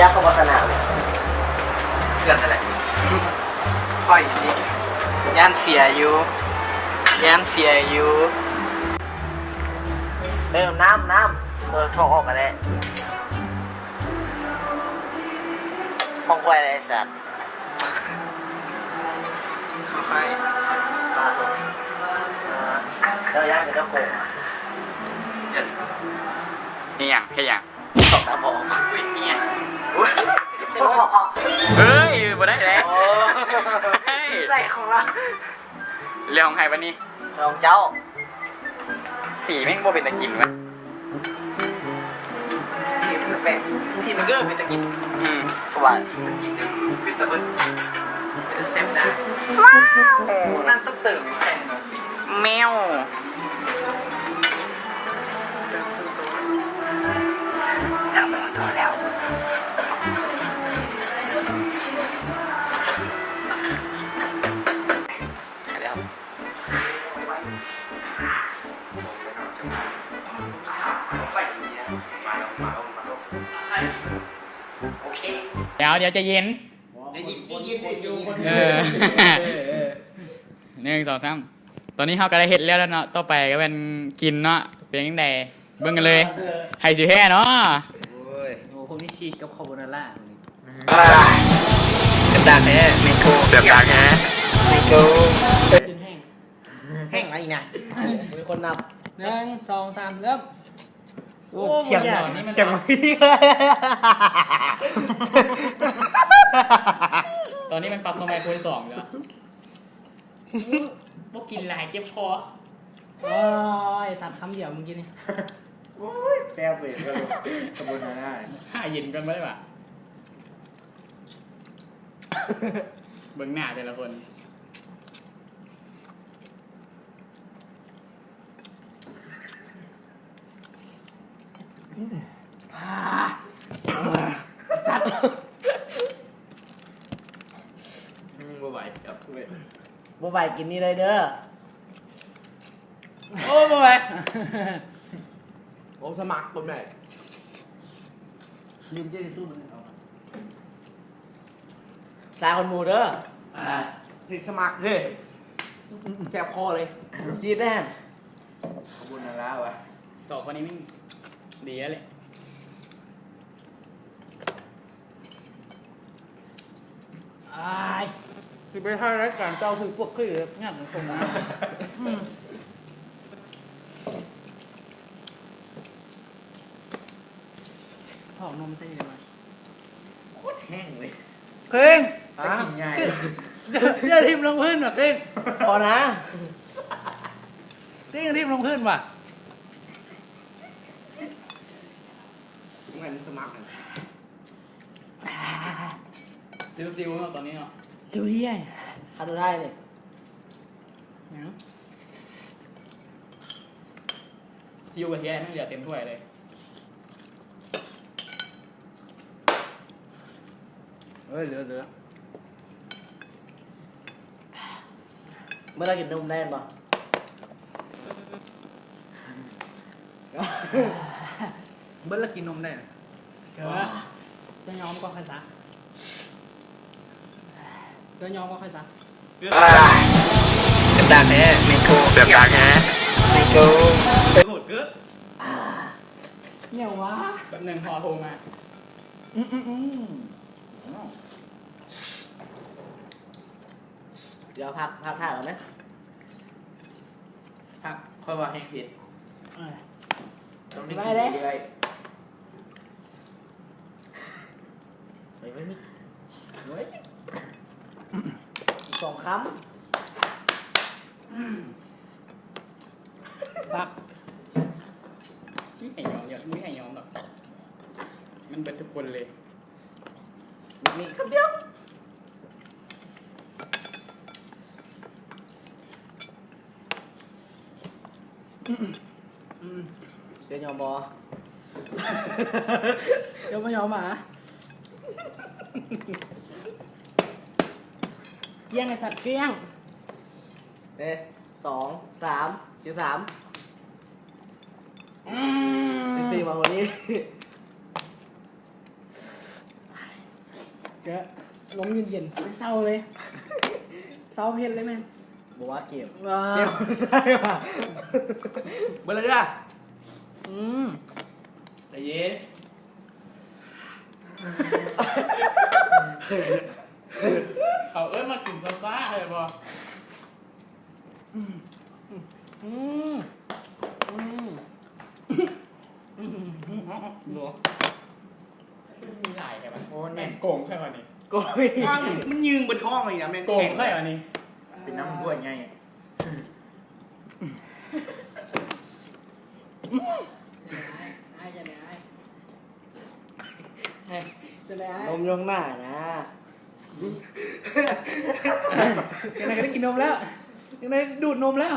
ຢາກເຂົ້າໂຄສະນາເລີຍ ເພື່ອນນັ້ນແຫຼະ ຂ້ອຍນີ້ຢ້ານເສຍຢູ່ ຢ້ານເສຍຢູ່. ເອີ ນ້ຳ ນ້ຳ ເອີ ຖອກອອກກະໄດ້ ຂອງຂ້ອຍແຫຼະໄອ້ສັດ. ເຈົ້າຢ້ານເປັນເຈົ້າໂກງ ເຮັດຫຍັງ? ເຮັດຫຍັງ? ສອງຕາບອດ. ອຸ້ຍ ເມຍ ເອີຍ ບໍ່ໄດ້ແຫຼະ ໂອ້ ເຮີ້ຍ ໃສ່ຂອງລາວ ເລື່ອງຂອງໃຜບັດນີ້? ຂອງເຈົ້າ. ສີແມ່ງບໍ່ເປັນຕາກິນເວີຍ. ສີມັນແປກ ສີມັນກໍເປັນຕາກິນ. ອືມ ກະວ່າ ເປັນຕາເບິ່ງ ເປັນຕາແຊບນະ. ວ້າວ ນັ້ນຕ້ອງເຕີມ ແມວ ເລີ່ມຮູ້ຕົວແລ້ວ. ໂອເຄ ດຽວ ດຽວ ໃຈເຢັນ ໃຈເຢັນ ໃຈເຢັນ ໃຈເຢັນ. ເອີ ໜຶ່ງ ສອງ ສາມ ຕອນນີ້ເຮົາກະໄດ້ເຮັດແລ້ວເນາະ ຕໍ່ໄປກະແມ່ນກິນເນາະ ເປັນຈັ່ງໃດ ເບິ່ງກັນເລີຍ ໃຜຊິແພ້ເນາະ. ໂອ້ຍ ໂອ້ ຄົນທີ່ຄິດກັບຄາໂບນາຣາ ອ່າ ກະຕາແທ້ ແມງໂກ ແຊບຕາແທ້ ແມງໂກ ແຮງ ແຮງອີກນະ ມີຄົນນັບ ໜຶ່ງ ສອງ ສາມ ເລີ່ມ. ໂອ້ ໂອ້ ສຽງ ສຽງ ຕອນນີ້ມັນປັບເຂົ້າໄມໂຄຣສອງແລ້ວ. ບໍ່ກິນຫຼາຍເຈັບຄໍ. ໂອ້ຍ ສັດຄຳດຽວມື້ກີ້ນີ້. ໂອ້ຍ ແຊບເວີຍ ຄາໂບນາຣາ ຫາເຢັນກ່ອນບໍ່ໄດ້ຫວາ? ເບິ່ງໜ້າແຕ່ລະຄົນ. ອືມ ອ່າ ສັດ ອືມ ບໍ່ໄຫວ ກັບເວີຍ ບໍ່ໄຫວ ກິນນີ້ເລີຍເດີ. ໂອ້ ບໍ່ໄຫວ ໂອ້ ສະໝັກຄົນໃດ ລືມເຈຕິດຕູ້ເບິ່ງເອົາ. ສາຍຄົນໝູເດີ ເຮັດສະໝັກເດ້ ແຊບຄໍເລີຍ ຊີດແດ່. ຂອບຄຸນນະລາວະ ສອງຄົນນີ້ແມ່ງດີແລ້ວແຫຼະ. ອ້າຍ ຊິໄປຖ່າຍລາຍການເຈົ້າຄືພວກຄືຍາກຈັ່ງຄົນນະ. ອືມ ຖອກນົມໃສ່ນີ້ໄດ້ບໍ່? ໂຄດແຫ້ງເລີຍ ເຄີງ ຫາ ກິນງ່າຍ ຄື ຢ່າຖິ້ມລົງພື້ນວ່າ ເຄີງ ພໍນະ ເຄີງຢ່າຖິ້ມລົງພື້ນວ່າ. ເໝືອນສະໝັກຫັ້ນ ຊິວໆເນາະ ຕອນນີ້ເນາະ ຊິວເຫຍ ຄັນໄດ້ນີ້ ຫຍັງ? ຊິວກະເທຍໃຫ້ມັນເຫຼືອເຕັມຖ້ວຍເລີຍ. ເອີ ເຫຼືອ ເຫຼືອ ເມື່ອລາວກິນນົມໄດ້ແມ່ນບໍ່? ເບິດລະກິນນົມໄດ້ນະ. ເອີ ເຈົ້າຍອມກໍຄ່ອຍຊະ ເຈົ້າຍອມກໍຄ່ອຍຊະ. ກະຕາແທ້ ແມງໂກ ແບບຕາແທ້ ແມງໂກ. ຫຍັງວະ? ແປັບໜຶ່ງ ພໍ່ໂທມາ. ອືມໆໆ. ດຽວພັກ ພັກຖ້າກ່ອນນະ ພັກ ຂ້ອຍວ່າແຮງເຜັດ ເອີ ຕ້ອງໄດ້ກິນເລື້ອຍໆ. ໄປເບິ່ງນີ້ ໂອ້ຍ ອີກສອງຄຳ. ອືມ ພັກ ຊິໃຫ້ຍອມ ບໍ່ໃຫ້ຍອມດອກ ມັນເບິດທຸກຄົນເລີຍ. ມີຄຳດຽວ. ອືມ ອືມ ເຈົ້າຍອມບໍ່? ເຈົ້າບໍ່ຍອມຫວາ? ກ້ຽງ ໄອ້ສັດ ກ້ຽງ. ເອີ ສອງ ສາມ ເຈັດ ສາມ. ອືມ ສີ່ມາຄົນນີ້. ນມເຢັນໆ ເຊົາເລີຍ ເຊົາເຮັດເລີຍແມ່ນ ບໍ່ວ່າເກມ ວ້າ ເກມໄດ້ວ່າ ເບິ່ງເລີຍເດີ້ ອືມ ໃຈເຢັນ ເຂົາເອີ້ນມາກິນຊາໆ ເຫັນບໍ່? ອືມ ອືມ ອືມ ອືມ ບໍ່ ມີຫຼາຍແທ້ວະ ໂອ້ ແມ່ນໂກງແທ້ວະນີ້ ໂກງ ມັນຢືງເບິດທ້ອງເລີຍນະ ແມ່ນໂກງແທ້ວະນີ້ ເປັນນ້ຳຫ້ວຍໃຫຍ່ ອ້າຍ ອ້າຍ ຈະໄດ້ອ້າຍ ນມຢູ່ຂ້າງໜ້ານະ ຈັ່ງໃດກໍໄດ້ກິນນົມແລ້ວ ຈັ່ງໃດດູດນົມແລ້ວ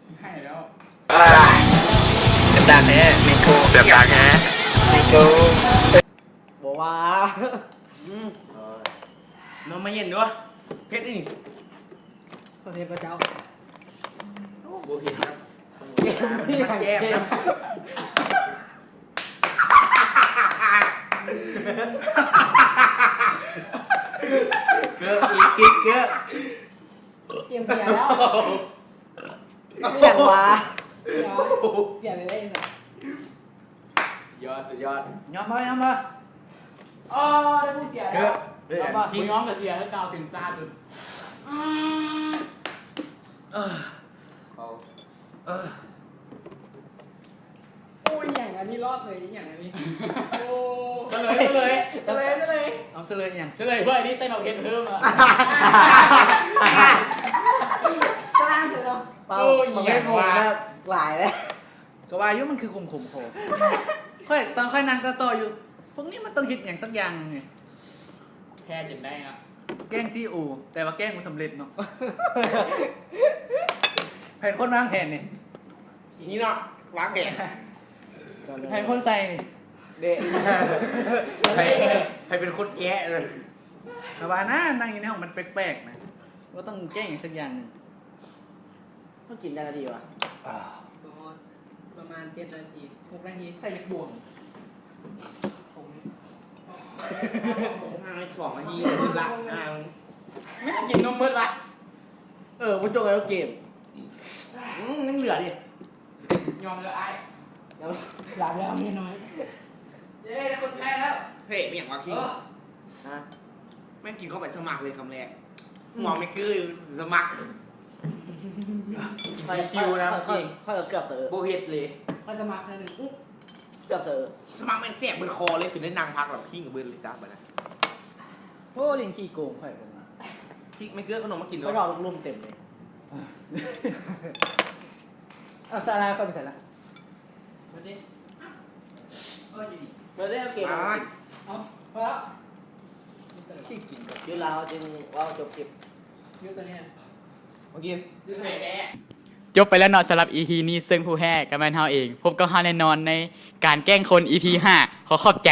ຊິໃຫ້ແລ້ວ ກະຕາແທ້ ແມງໂກ ກະຕາແທ້ ແມງໂກ ບໍ່ວ່າ ອືມ ເອີ ນົມມາເຢັນດູ ເຜັດອີ່ ປະເພດກໍເຈົ້າ ໂອ້ ບໍ່ເຜັດນະ ແຊບນະ ເກີບອີກ ເກີບ ເກມເສຍແລ້ວ ອີ່ຫຍັງວະ ເສຍ ເສຍໄປເລີຍ ຍອດ ສຸດຍອດ ຍອມບໍ່ ຍອມບໍ່? ອໍ ໄດ້ຜູ້ເສຍແລ້ວ ເກີບ ຍອມບໍ່? ຜູ້ຍອມກໍເສຍຄືເກົ່າ ເຕັມຊາດ ອືມ ເອີ ເອົາ ເອີ ໂອ້ຍ ອີ່ຫຍັງອັນນີ້ ລໍເສຍອີ່ຫຍັງອັນນີ້ ໂອ້ ສະເຫຼີຍ ສະເຫຼີຍ ສະເຫຼີຍ ສະເຫຼີຍ ເອົາສະເຫຼີຍອີ່ຫຍັງ? ສະເຫຼີຍເພິ່ນນີ້ໃສ່ໝາກເຜັດເພີ່ມອະ ກະລາງເຖິງເນາະ ເປົ່າ ໂອ້ຍ ໝາກເຜັດ ອີ່ຫຍັງວະ ແບບຫຼາຍເລີຍ ກໍວ່າຢູ່ມັນຄືຂົມໆ ຄໍ ຂ້ອຍ ຕອນຂ້ອຍນັ່ງຕໍ່ໆຢູ່ ພວກນີ້ມັນຕ້ອງເຮັດຫຍັງສັກຢ່າງໜຶ່ງນີ້ ແພ້ຈົນໄດ້ເນາະ ແກ້ງຊີໂອ ແຕ່ວ່າແກ້ງບໍ່ສຳເລັດເນາະ ໃຜເປັນຄົນວາງແຜນນີ້? ນີ້ເນາະ ວາງແຜນ ໃຜເປັນຄົນໃສ່ນີ້? ເດະ ໃຜ ໃຜເປັນຄົນແກະເລີຍ? ແຕ່ວ່ານະ ນັ່ງຢູ່ໃນຫ້ອງມັນແປກໆນະ ບໍ່ຕ້ອງແກ້ງຫຍັງສັກຢ່າງໜຶ່ງ ມັນກິນຈັກນາທີວະ? ບໍ່ຮອດ ປະມານເຈັດນາທີ ຫົກນາທີ ໃສ່ຈັກບ່ວງ? ຫົກ ຫ້າ ສອງນາທີ ໝົດລະ ອ່າ ກິນນົມໝົດລະ ເອີ ບໍ່ຈົບແລ້ວເກມ ອືມ ຍັງເຫຼືອເດ ຍອມແລ້ວອ້າຍ ຫຼານແລ້ວເມຍນ້ອຍ ເຢ້ ຄົນແພ້ແລ້ວ ເພະ ມີຫຍັງວະຄິງ? ເອີ ຮະ? ແມ່ງກິນເຂົ້າໄປສະໝັກເລີຍຄຳແລກ ອືມ ມອງແມ່ງຄືສະໝັກ ຊິຊິວນະ ຂ້ອຍ ຂ້ອຍ ຂ້ອຍກໍເກືອບເສີ ບໍ່ເຮັດເລີຍ ຂ້ອຍສະໝັກເທື່ອໜຶ່ງ ອື ເກືອບເສີ ສະໝັກແມ່ງແຊບເບິດຄໍເລີຍ ຈົນໄດ້ນັ່ງພັກແລ້ວ ຄີງກໍເບິດເລີຍຊະບັດນັ້ນ ໂອ້ ຫຼິ້ນຂີ້ໂກງຂ້ອຍເບິ່ງ ຄີງແມ່ງເກືອບເອົານົມມາກິນ ຂ້ອຍເນາະ ເອົາລູກລຸ່ມເຕັມເລີຍ ເອົາສາລາຂ້ອຍໄປໃສລະ? ເບິດເດ້ ເອີ ຢູ່ນີ້ ເບິດເດ້ ເອົາເກມ ອ່າ ເອົາ ພໍແລ້ວ ຊິກິນ ຢູ່ລາວຈຶ່ງເວົ້າຈົບຄລິບ ຢູ່ຕົວນີ້ນະ ໂອເຄ ຢູ່ຕົວນີ້ ຈົບໄປແລ້ວເນາະ ສຳລັບອີພີນີ້ ເຊິ່ງຜູ້ແພ້ກໍແມ່ນເຮົາເອງ ພົບກັບເຮົາແນ່ນອນໃນການແກ້ງຄົນ ອີພີຫ້າ ຂໍຂອບໃຈ.